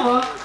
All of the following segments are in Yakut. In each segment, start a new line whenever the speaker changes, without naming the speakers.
Тоҕо?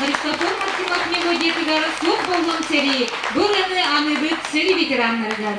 Христофор Максимов мелодиятыгар суох буоллун сэрии, бу ырыаны аныыбыт сэрии ветераннарыгар.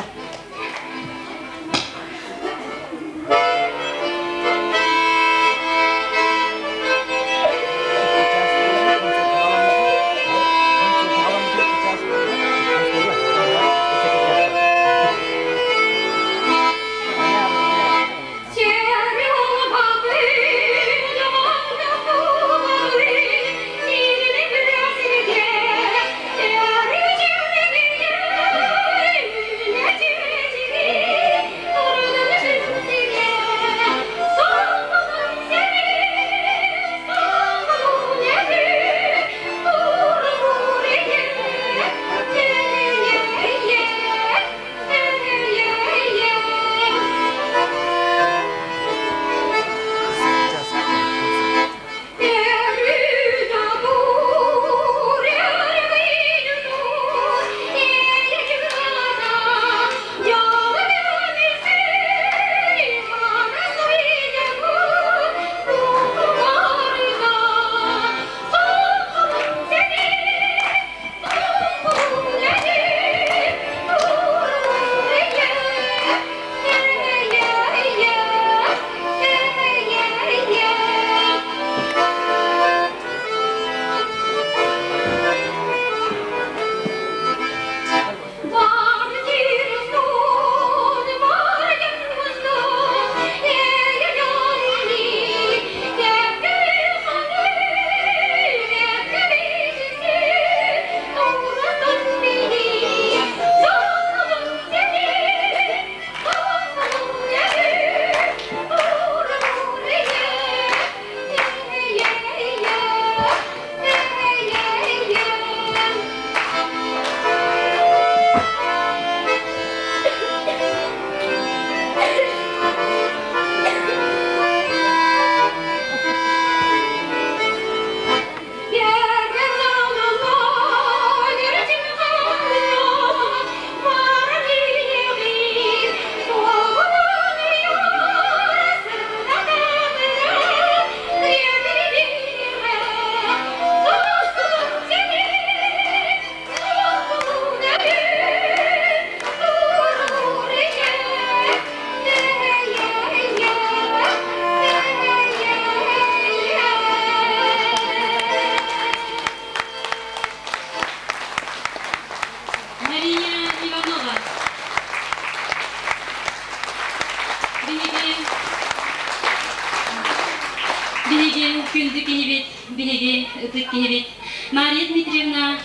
биһиги ытык киһибит Мария Дмитриевна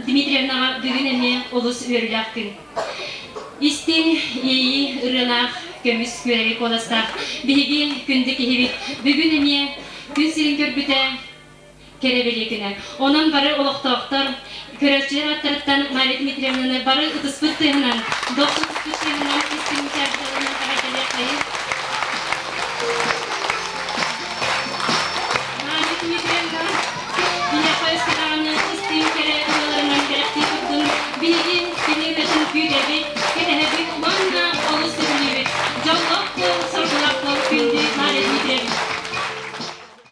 Дмитриевнаҕа бүгүн эмиэ олус үөрүүлээх күн. Истиҥ иэйии ырыалаах, көмүс күөрэги куоластаах биһиги күндү киһибит бүгүн эмиэ күн сирин көрбүтэ кэрэ бэлиэ күнэ. Онон бары олохтоохтор, көрөөччүлэр ааттарыттан Мария Дмитриевнаны бары ытыспыт тыаһынан, дохсун ытыспыт тыаһынан истиҥ мичээрдэринэн эҕэрдэлиэххэйиҥ. Мария Дмитриевна, биһиэхэ өссө даҕаны истиҥ кэрэ ырыаларынан кэрэхтии турдун. Биһиги кини ырыатын күүтэбит, кэтэһэбит уонна олус сөбүлүүбүт.